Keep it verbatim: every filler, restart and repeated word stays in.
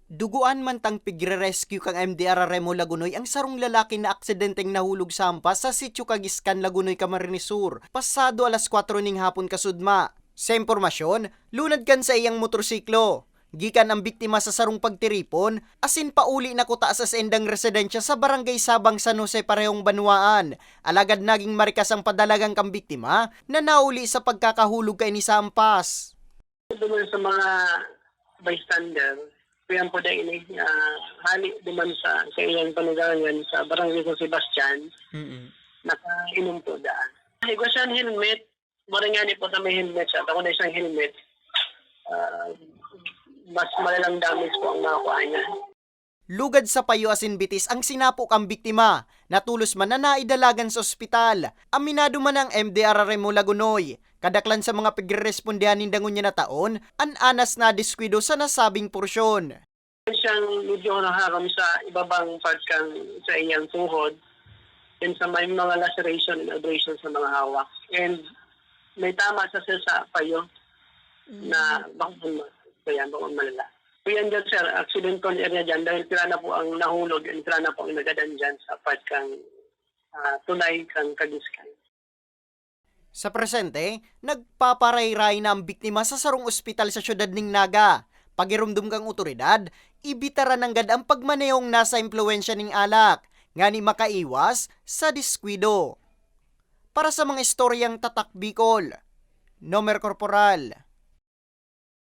Dugoan man tang pigre-rescue kan M D R R M o Lagunoy ang sarong lalaki na aksidenteng nahulog sa hampas sa Sitio Kagiskan, Lagunoy, Camarines Sur, pasado alas kwatro ning hapon kasudma. Sa impormasyon, lunad kan saiyang motorsiklo. Gikan ang biktima sa sarong pagtiripon, asin pauli na kuta sa saindang residensya sa Barangay Sabang, San Jose, parehong banwaan. Alagad naging marikas ang padalagan kan biktima na nauli sa pagkakahulog kaini sa hampas. Duman sa mga bystander, kuyan po dahil ini, ah, hali duman sa kaiyang panugangan sa Barangay San Sebastian, Mm. nakainom po daan. Igwa siyang helmet, maring nga ni po sa may helmet siya, ako na isang helmet, ah, mas malalang damage po ang nakuha niya. Lugad sa payo asin bitis ang sinapo kan biktima, natolos man na naidalagan sa ospital. Aminado man ang M D R R M o Lagunoy. Kadaklan sa mga pagrerespondehan ninda ngunyan na taon, an anas na diskwido sa nasabing porsyon. Siyang medyo naharam sa ibabang part kan sa iyang tuhod, and sa may mga laceration and abrasion sa mga hawak. And may tama sa sa payo na baka ma-, kaya baka malala. Kuyan dyan, sir, accident prone area dyan dahil sila na po ang nahulog and sila na po ang nagadan dyan sa part kang ah, tulay kang Kagiskan. Sa presente, nagpaparayray na ang biktima sa sarong ospital sa siyudad ning Naga. Pagiromdom kang otoridad, ibitaran nanggad ang pagmanehong nasa impluwensya ning alak, ngani makaiwas sa diskwido. Para sa mga istoryang Tatak Bicol, Nomer Corporal.